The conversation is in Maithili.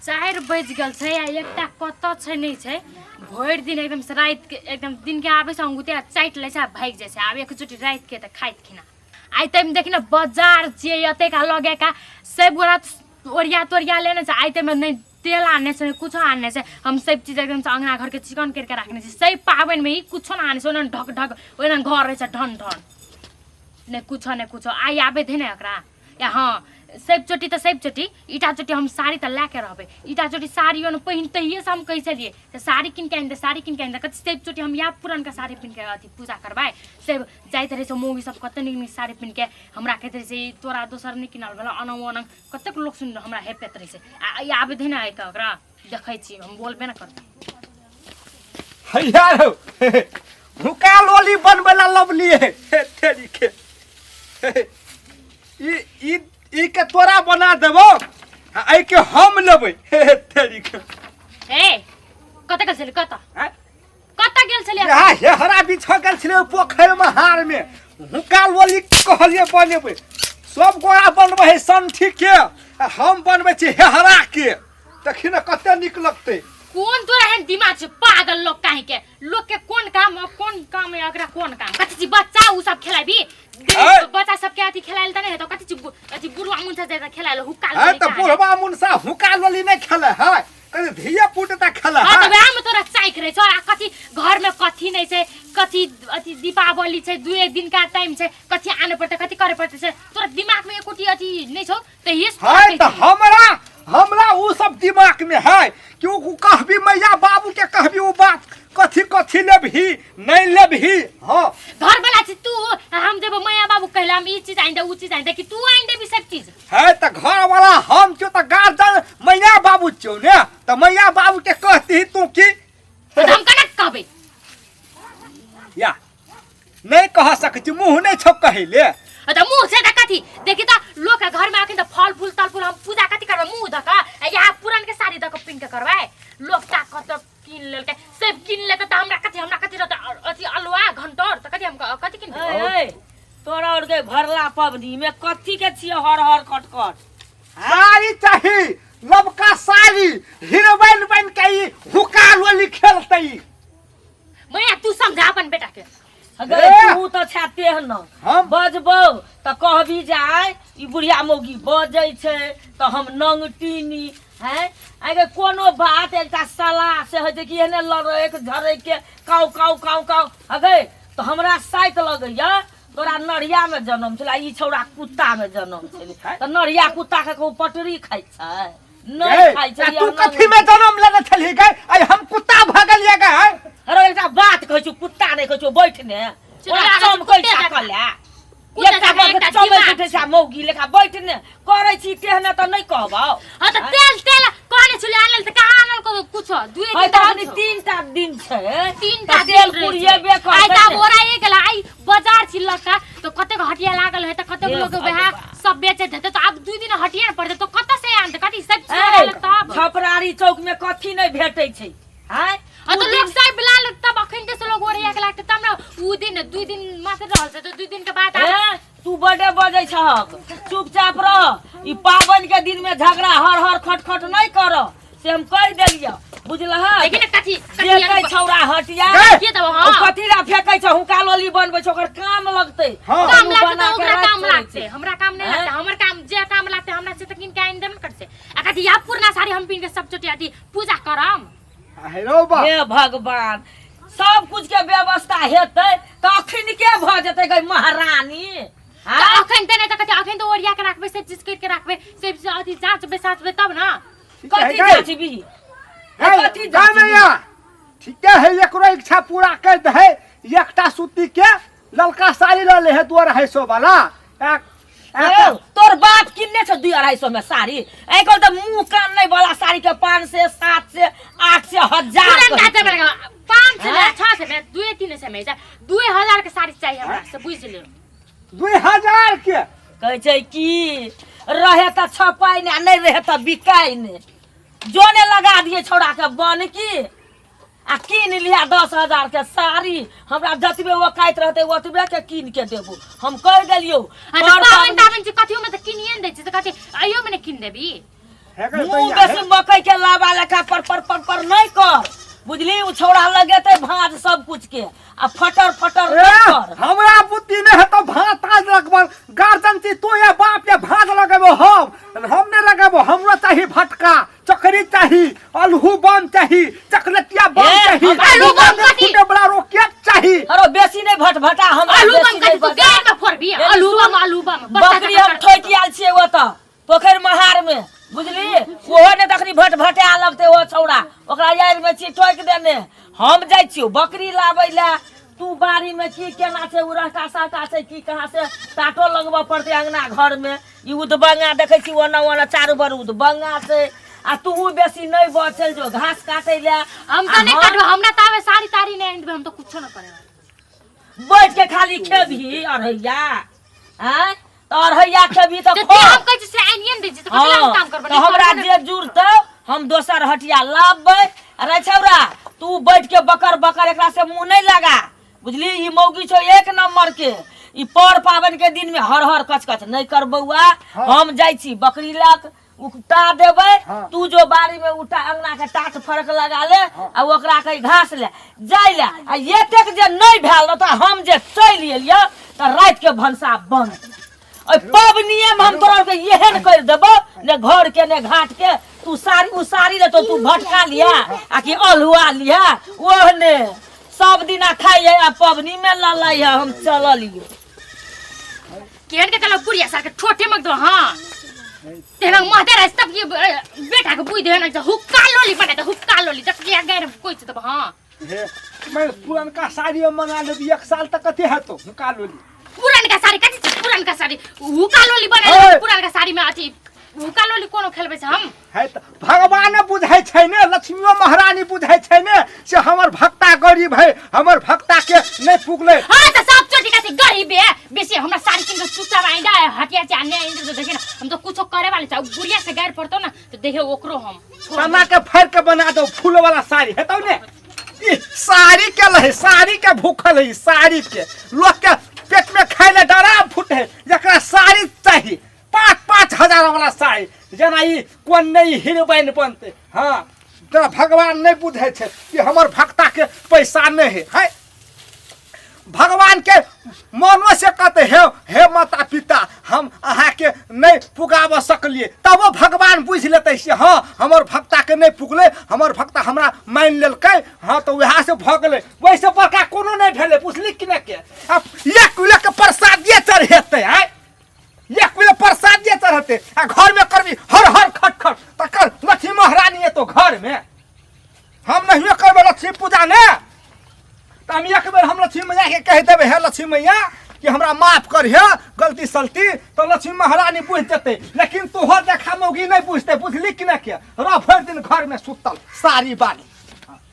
4 बजि गेल छै आ एकटा कतऽ छै नहि छै। भरि दिन एकदम से राति के एकदम दिन के आबै छै अंगूठे आ चाटि लै छै आ भागि जाइ छै। आब एकचोटि राति के तऽ खाइत खिना आइ ताहिमे देखी ने बाजार छियै एतेक लगे का सब गोरा ओरिया तोरिया लेने छै। आइ ताहिमे नहि तेल आनने छै, नहि कुछो आनने छै। हम सब चीज एकदम से अंगना घरके चिकन करिके राखने छी। सब पाबनिमे ई कुछो नहि आनै छै, ओना ढक ढक ओहिना घर रहै छै ढन ढन, नहि कुछो नहि कुछो। आइ आबै थे ने एकरा या हाँ सब चोटी तऽ सब चोटी ईटा चोटी हम साड़ी तऽ लए के रहबै। ईटा चोटी साड़ियो ने पहिनतहिए से हम कहै छलियै तऽ साड़ी कीन के आनि दे, साड़ी कीन के आनि दे। कथी सब चोटी हम इएह पुरनका साड़ी पहिन के अथी पूजा करबै। सब जाइत रहै छै मौगी सब कते नीक नीक साड़ी पहिन के हमरा कहैत रहै छै ई तोरा दोसर नहि किनल भेलौ अनंग ओनंग। कतेक लोक सुनि हमरा हेपेत रहै छै। आ ई आबै थे ने आइ कऽ ओकरा देखै छी हम बोलबे ने करबै। हैया रौ हुका लोली बनबै ला लवली है तेरी के ई ई ई के तोरा बना देबो आ एहि के हम लेबै तेरी के। ए कतऽ गेल छली? कतऽ आँय? कतऽ गेल छली? यहाँ हेहरा बिछऽ गेल छलै पोखरि मे हार मे हुका लोली कहलियै बनेबै। सब गोरा बनबै है संठी के आ हम बनबै छी हेहरा के। देखी ने कते नीक लगतै। कोन तोरा एहन दिमाग छै पागल लोक काहे के? लोक के कोन काम कोन काम है एकरा कोन काम? कथी छी बच्चा उ सब खेलाबी? है? बच्चा सब के अथी खेलायल त नहीं हेतौ। कथी छी अथी बुढ़वा मुनसा जाय त खेलायल हुक्का है लोली तऽ कहाँ है? बुढ़वा मुनसा हुक्का लोली नहीं खेले है, कथी धिया पुता खेले हाँ, है। तऽ वएह में तोरा चाइक रहे छौ। आ कथी घर में कथी नहीं छै, कथी अथी दीपावली छै, दुए दिन का टाइम छै, कथी आने पड़तै कथी करे पड़तै से तोरा दिमाग में एकोटी अथी नहीं छौ तऽ ये से तोरा है कहै तऽ छियौ। हमरा हमरा उ सब दिमाग में है कि उ कहबी मैया बाबू के कहबी उ बात कथी कथी लेबही नहीं लेबही। हाँ घर वाला छी तू, हम देबो मैया बाबू कहला हम ई चीज आनि दे उ चीज आनि दे कि तू आनि देबी सब चीज? है तऽ घर वाला हम छौ तऽ गार्जियन मैया बाबू छौ ने, तऽ मैया बाबू के कहती तू की? तऽ हम केना कहबै? या नहीं कह सकै छी, मुँह नहीं छौ कहै ले। तऽ मुँह छै तऽ कथी? देखी तऽ लोक के घर में अखन तऽ फल फूल तल फूल हम पूजा कथी करबै? मुँह धऽ कऽ आ इएह पुरन के साड़ी धऽ कऽ पिन्ह के करबै? लोक ता कतऽ कीन लेलकै सब कीन लेतै तऽ हमरा कथी रहतै? अथी अलुआ घंटोर तऽ कथी हम कथी किनबै? ए, ए, तोरा और के भरला पबनी में कथी के छियै हर हर खट खट? साड़ी चाही, लबका साड़ी, हीरोइन बन के ई हुक्का लोली खेलतै। मैया तू समझा अपन बेटा के। अगर ए! तू तऽ छा तेहन हम? बजबौ तऽ कहबी जे आइ ई बुढ़िया मौगी बजै छै तऽ हम नंगटीनी हैं। आइ कोनो बात एकटा सलाह से होइ छै कि एहने लड़ैक झड़ैक के काउ काउ काउ काउ। अगे तऽ हमरा साइत लगैया तोरा नढ़िया में जनम छलै, ई छौड़ा कुत्ता में जनम छलै। तऽ नढ़िया कुत्ता के कहू पटरी खाइ छै? नहीं ए, खाइ छै। आ तू कथी में जन्म लेने छलही गै? आइ हम कुत्ता भऽ गेलियै गै? अरे एकटा बात कहै छियौ, कुत्ता नहि कहै छियौ, बैठ ने। चुप ओकरा लागै छै, चमकै कुत्ते छै जकाँ। कला कुत्ते एकटा जकाँ बड़ एकटा चमैक दिमाग उठै छै आ मौगी लेखा बैठ ने करै छी तेहने तऽ नहि कहबौ। हाँ तऽ तेल तेल कहने छलियै आनल तऽ कहाँ आनल? को कुछो दुए है दिन तऽ तऽ अखनी 3टा दिन छै, 3टा तऽ दिन तेल रहै छै। कुरिएबे आइ करतै तऽ ने। ओराए गेल। आइ बाजार छी लड़का तऽ कतेक हटिया लागल है तऽ कतेक हे लोग वएह भगवान। सब बेचैत हेतै तऽ आब 2 दिन हटिया ने पड़तै तऽ कतऽ से आनतै? कथी सब चीज ए, ओराएल तब छपरारी चौक में कथी नहीं भेटै छै? आँय? आ तऽ लोग सब ला लेत तब अखन से लोग ओरिया के लागतै तब ने। उ दिन 2 दिन मात्र रहल छै तऽ 2 दिन के बाद आब ए, तू बडे बजै छहक, चुपचाप रह। ई पाबनि के दिन में झगड़ा हर हर खट खट नहीं कर से हम कहि देलियौ, बुझलहक? देखी ने कथी कथी फेकै छौड़ा हटिया गै! के देबो? ओ हाँ कथी ला फेकै छै? हुनका लोली बनबै छै, ओकर काम लगतै। हाँ। काम ओ लागतै बना तऽ के ओकरा राखि काम छोड़ै लागतै छै। हमरा काम नहीं हैं? लागतै। हमर काम जे काम लागतै हमरा से तऽ कीन के आनि देबे ने करतै। आ कथी या पुरना साड़ी हम पिन्ह के सब चोटी अथी पूजा करम? हे रौ बा। हे भगवान, सब कुछ के व्यवस्था हेतै तऽ अखन के भऽ जेतै गै महारानी? तऽ हाँ? अखन तऽ नहि तऽ कथी अखन तऽ ओरिया के राखबै, सब चीज करि के राखबै, सब चीज अथी जाँचबै साँचबै तब ने। ठीक है कथी गै? जाँचबी? है, कथी गै जाँचबी? मैया, ठीके है, एकरो इच्छा पूरा कर दे। एकटा सूती के ललका साड़ी लऽ ले है 2-250 वाला। यौ, तोर बाप किनने छौ 2-250 में साड़ी? आइ काल्हि तऽ मुँह कान नहि वाला साड़ी के 500, 700, 800, 1000 तुरंत कहै आते छै। बड़का 500 में हैं? 600 में 2-3 सौ में 2000 के साड़ी चाहिए हमरा से, बुझ लियौ। 2000 के कहै छै कि रहे तऽ छपाइ नहि आ नहि रहे तऽ बिकाइ नहि। जोने लगा दिए छौड़ा के बन की आ कीन लिया 10,000 के साड़ी। हमरा जतबे ओकाइत रहतै ओतबे के कीन के देबो, हम कहि देलियौ। हाँ तऽ पर पाबनि पाबनि ताबनि छै कथियो में तऽ किनिए ने दै छै तऽ कथी अइयो में ने कीन देबी? हे मुंह बेसी मकई के लावा लेखा पर पर पर पर नहीं कर, बुझली? उ छौड़ा लगेते भाज सब कुछ के आ फटर फटर ए, नहीं कर। हमरा बुद्धि नहीं है तो भात ताज लगबल गार्जन छी तू या बाप या भात लगेबो, हम नहीं लगेबो। हमरो चाही भटका चकरी चाही, अलहू बम चाही, चकलेटिया बम ए, चाही, हमरा आलू बम कथी? फूटे वाला रोकेट चाही। अरे बेसी नहीं भटभटा हमरा, आलू बम बेसी कथी? नहीं तू भटभटा। गाय में फोड़बी ए, आलू सुन, बम, आलू बम। बकरी हम ठोकि आयल छियै ओतऽ पोखरि महार में, बुझली? ओहो ने तखनी भट भटा लगतै ओ छौड़ा, ओकरा यार में छी ठोकि देने। हम जाइ छियौ बकरी लाबै लए, तू बाड़ी में की केना छै, ओ रहता सहता छै की कहाँ से टाटो लगबऽ पड़तै अंगना घर में। ई उदबंगा देखै छी ओना ओना चारू बर उदबंगा छै, आ तू बेसी नहीं बचल जो घास काटै लए। हम तो नहीं काटबो, हमरा त आवे साड़ी ताड़ी नहीं आनि देबै, हम तो कुछो न करे। बैठ के खाली खेबही अरहैया? आँय, तऽ अरहैया खेबही तऽ तो खो। हम कहै छी से आनिए ने दै छी तऽ कथी लए हम काम करबै? तऽ हमरा जे जुड़तौ हम दोसर हटिया लाबबै। अरे छौड़ा, तू बैठ के बकर बकर, एकरा से मुँह नहीं लगा, बुझली? ई मौगी छौ एक नंबर के, ई पर पाबनि के दिन में हर हर कच कच नहीं कर बौआ। हम जाइ छी बकरी लग उकटा देबै। तू जो बाड़ी में उठा अंगना के टाट फरक लगा ले आ ओकरा के घास ले जाय ले। आ एतेक जे नहीं भेल तऽ हम जे चलि एलियै तऽ राति के भनसा बंद। ओहि पबनिये में हम तोरा के एहन कर देबो ने घर के ने घाट के। तू साड़ी उ साड़ी लेतो, तू भटका लिया आ कि अलहुआ लिया, ओहने सब दिना खाइए आ पबनी में ललै है। हम चललियो। केहन के कहलक बुढ़िया सार के ठोठे मग दो। हाँ, तेरा महते रह तब ये बेटा के बुझ दे ना, हुक्का लोली बने त हुक्का लोली जब के गैर कोई छ तब। हाँ हे, मैं पुरनका साड़ी में मंगा लेबी, एक साल तक कथी हेतो हुक्का लोली? पुरनका साड़ी कथी छै? पुरनका साड़ी हुक्का लोली बने? हे। पुरनका साड़ी में अथी हुक्का लोली कोनो खेलबै छै हम? है तऽ भगवान बुझै छै ने, लक्ष्मियो महारानी बुझै छै ने से हमर भक्ता गरीब है, हमर भक्ता के नहि पुगलै। हाँ तऽ सब चोटी कथी गरीब है बेसी। हमरा साड़ी किन के चुपचाप आइंदा हटिया से आने आइंदा तो देखे ना, हम तो कुछो करे वाले छै। बुढ़िया से गैर पड़तो ना तो देखे ओकरो हम छोड़। तना के फाड़ के बना दो फूल वाला साड़ी हेतौ ने। ई साड़ी के लहे, साड़ी के भूखल है, साड़ी के लोग के पेट में खाय ले डरा फूटे है, जकरा साड़ी चाही 5-5 हजार वाला साड़ी, जेना ई कोन नहीं हीरोइन बनते। हाँ, तोरा भगवान नहीं बुझे छै कि हमर भक्ता के पैसा नहीं है। है भगवान के मनो से कहते हे हे माता पिता, हम अहाँके नहीं पुगाब सकलिए, तबो भगवान बुझि लेतै से हाँ हमर भक्ता के नहीं पुगलै, हमर भक्ता हमरा मानि लेलकै। हाँ तऽ वएह से भऽ गेलै, वैसे बड़का कोनो नहीं भेलै, बुझली कि नहि के? आब एक किलो के प्रसादिए चढ़ेतै, आँय, एक किलो प्रसादिए चढ़ेतै आ घर में करबी हर हर खट खट, तकर लक्ष्मी महारानी एतो घर में? हम नहियो करबै लक्ष्मी पूजा ने तऽ हम एक बेर हम लक्ष्मी मैया के कहि देबै, हे लक्ष्मी मैया, कि हमरा माफ करिहे गलती सलती, तऽ लक्ष्मी महारानी बुझि जेतै। लेकिन तोहर देखा मौगी नहि बुझतै, बुझली कि नहि के? रह भरि दिन घर में सुतल साड़ी बाली।